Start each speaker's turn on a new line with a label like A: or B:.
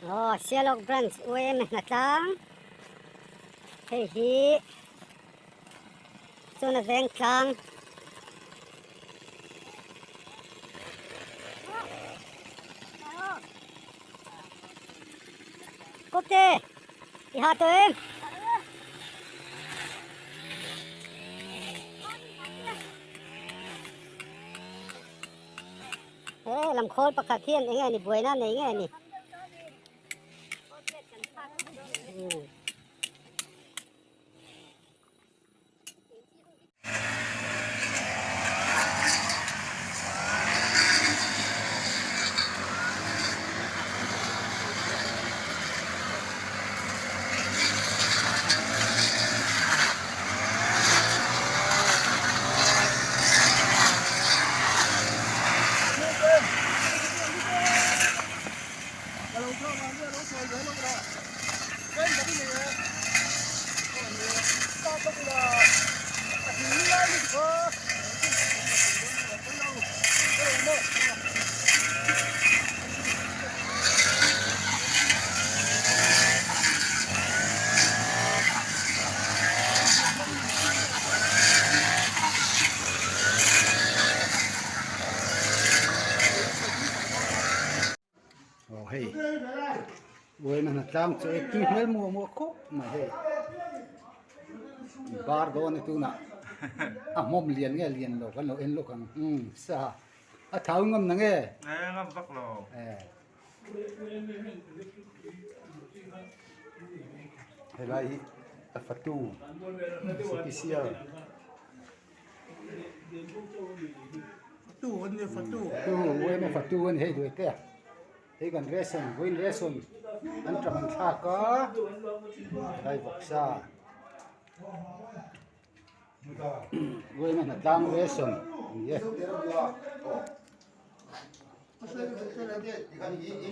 A: Aw Sialawk branch UAM hnatlang hei hi chuan a veng tlang Kawpte i ha tawh em? He lam khawl pakhat hian eng nge ni buaina nei nge ni?
B: Aw hei uaina hna tlang chu ei tui hmel muah muah khawp mai hei bar dawn a tunah a hmawm lian nge lian lo kan lo en lawk ang umm sa a thau ngam na nge
C: ngam vak lo
B: helai hi a fatu special.
D: Fatu an ni fatu.
B: Tu uaima fatu an ni hei duai te a hei kan ration vawiin ration an ṭam an thlak a helai vawksa uaima hnatlang ration a ni e.